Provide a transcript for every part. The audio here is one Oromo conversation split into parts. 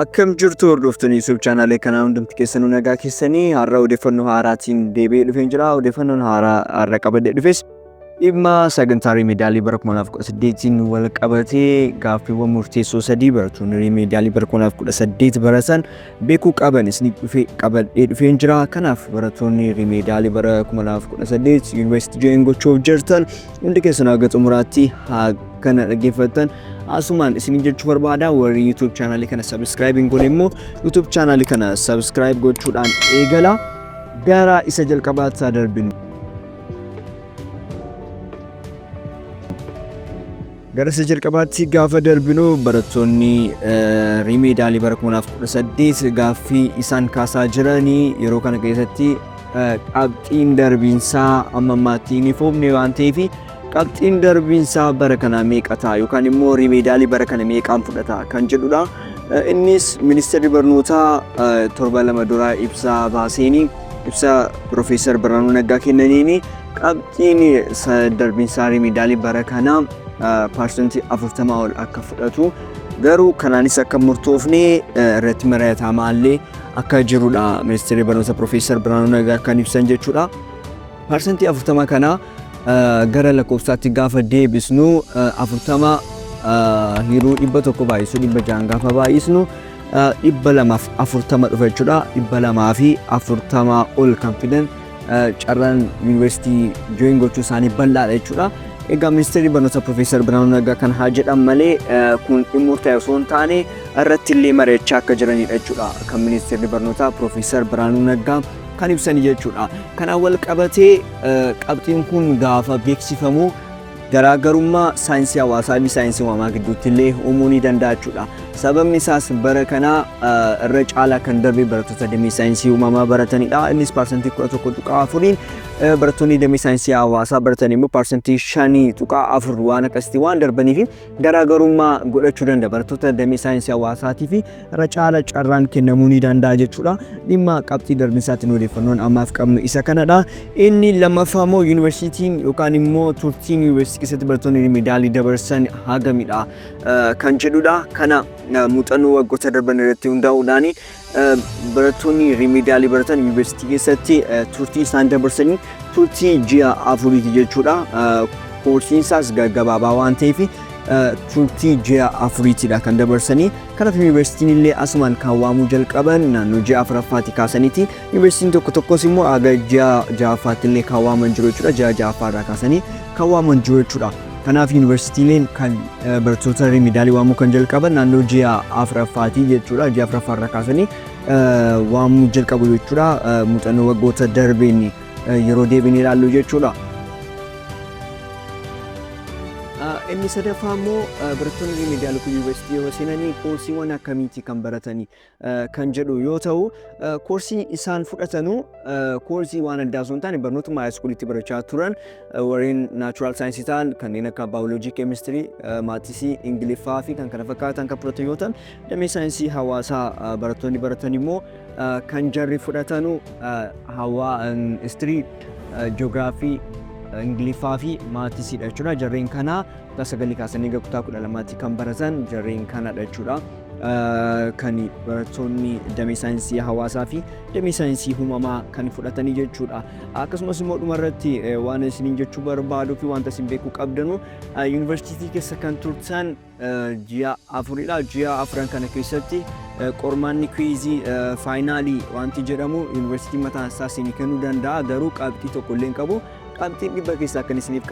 Akkam jirtu hordoftoonni YouTube chaanaalee kanaa hundumti keessanuu nagaa keessanii har'a odeeffannoo haaraatiin deebi'ee dhufeen jira. Odeeffannoon haaraa har'a qabadhee dhufes dhimma sagantaa riimedaalii bara 2018n wal qabatee gaaffiiwwan murteessoo sadii barattoonni riimedaalii bara 2018 baratan beekuu qaban isiniif dhufe qabadhee dhufeen jira. Kanaaf barattoonni riimedaalii bara 2018 yuunivarsiitii join gochuuf jirtan hundi keessanuu haga xumuraatti haa kana dhaggeeffattan asumaan isin jechuu barbaada. Warri YouTube chaanaalii kana subscribe hin goone immoo YouTube chaanaalii kana subscribe gochuudhaan eegala. Gara isa jalqabaatti haa darbinu. Gara isa jalqabaatti gaafa darbinu barattoonni riimeedaalii bara 2018 gaaffii isaan kaasaa jiranii yeroo kana keessatti qabxiin darbiinsaa amma ammaatti hin ifoomne waan ta'eef qabxiin darbiinsaa bara kana meeqa ta'a yookaan immoo riimeedaalii bara kana meeqaan fudhata kan jedhudha. Innis ministeerri barnootaa torba lama duraa ibsa baaseeni ibsa Piroofeesar Birhaanuu Naggaa kennaniini qabxiin darbiinsaa riimeedaalii bara kanaa paarsentii 40 ol akka fudhatu garuu kanaanis akka murtoofne irratti mari'atamaa illee akka jirudha ministeerri barnoota Piroofeesar Birhaanuu Naggaa kan ibsan jechuudha. Paarsentii 40 kana gara lakkoofsaatti gaafa deebisnu 40 hiruu 100 baay'isuu 600 gaafa baay'isnu 240 dhufa jechuudha. 240 ol kan fidan carraan yuunivarsiitii join gochuu isaanii bal'aadha jechuudha. Egaa ministeerri barnoota Piroofeesar Birhaanuu Naggaa kan haa jedhan malee kun dhimma murtaa'e osoo hin taane irratti illee mari'achaa akka jiranidha jechuudha. Kan ministeerri barnootaa Piroofeesar Birhaanuu Naggaa kan ibsani jechuudha. Kanaan wal qabatee qabxiin kun gaafa beeksifamu garaagarummaa saayinsii hawaasaa fi saayinsii uumamaa gidduutti illee uumuu ni danda'a jechuudha. Sababni isaas bara kana irra caalaa kan darbe barattoota damee saayinsii uumamaa baratanidha. Innis paarsantii 11.4n barattoonni damee saayinsii hawaasaa baratan immoo paarsantii 5.4 waan akkasitti waan darbaniif garaagarummaa godhachuu danda'a. Barattoota damee saayinsii hawaasaatii fi irra caala carraan kennamuu ni danda'a jechuudha. Dhimma qabxii darbinsaatiin odeeffannoon ammaaf qabnu isa kanadha. Inni lammaffaa immoo yuunivarsiitiin yookaan immoo turtiin yuunivarsiitii keessatti barattoonni riimedaalii dabarsan hagamidha kan jedhudha. Kana muuxannoo waggoota darban irratti hundaa'uudhaan barattoonni riimedaalii baratan yuunivarsiitii keessatti turtii isaan dabarsanii turtii ji'a afuriiti jechuudha. Koorsiin isaas gaggabaabaa waan ta'eef turtii ji'a afuriitidha kan dabarsanii. Kanaaf yuunivarsiitiin illee asumaan kan waamuu jalqaban naannoo ji'a afuraffaatti kaasaniiti. Yuunivarsiitiin tokko tokkos immoo haga ji'a ja'affaatti illee kan waaman jiru jechuudha. Ji'a ja'affaa irraa kaasanii kan waaman jiru jechuudha. Kanaaf yuunivarsiitiileen kan barattoota riimidaalii waamuu kan jalqaban naannoo ji'a afuraffaati jechuudha. Ji'a afuraffaa irraa kaasanii waamuu jalqabu jechuudha. Muuxannoo waggoota darbeen yeroo deebinee ilaallu jechuudha. Inni sadaffaa immoo barattoonni riimidiyaal kun yuunivarsiitii yeroo seenanii koorsiiwwan akkamiiti kan baratanii kan jedhu yoo ta'u, koorsii isaan fudhatanu koorsii waan addaa osoo hin taane barnootuma haayiskuulitti barachaa turan warreen naachuraal saayinsii ta'an kanneen akka baayoloojii, keemistirii, maatisii, ingiliffaa fi kan kana fakkaatan kan fudhatan yoo ta'an, damee saayinsii hawaasaa barattoonni baratan immoo kan jarri fudhatanu hawaa istirii, ji'oogiraafii, Ingiliffaa fi maatisiidha jechuudha. Jarreen kana kutaa sagalii kaasanii hanga kutaa 12tti kan baratan jarreen kanadha jechuudha. Kan barattoonni damee saayinsii hawaasaa fi damee saayinsii uumamaa kan fudhatanii jechuudha. Akkasumas immoo dhumarratti waan isiniin jechuu barbaaduu fi wanta isin beekuu qabdanu yuunivarsiitii keessa kan turtan ji'a afuridha. Ji'a afran kana keessatti qormaanni kwiizii faayinaalii wanti jedhamu yuunivarsiitiin mataan isaa isinii kennuu danda'a garuu qabxii tokko illee hin qabu. Qabxiin dhibba keessaa kan isiniif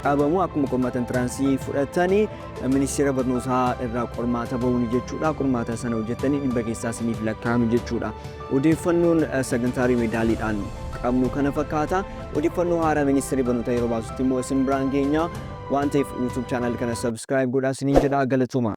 qabamu akkuma qormaata intiraansii fudhatanii ministeera barnootaa irraa qormaata ba'uuni jechuudha. Qormaata sana hojjettanii dhibba keessaa isiniif lakkaa'ame jechuudha. Odeeffannoon sagantaa rimedaaliidhaan qabnu kana fakkaata. Odeeffannoo haaraa ministeerri barnootaa yeroo baasutti immoo isin biraan geenya. Waan ta'eef YouTube channel kana subscribe godhaa isiniin jedha, galatooma.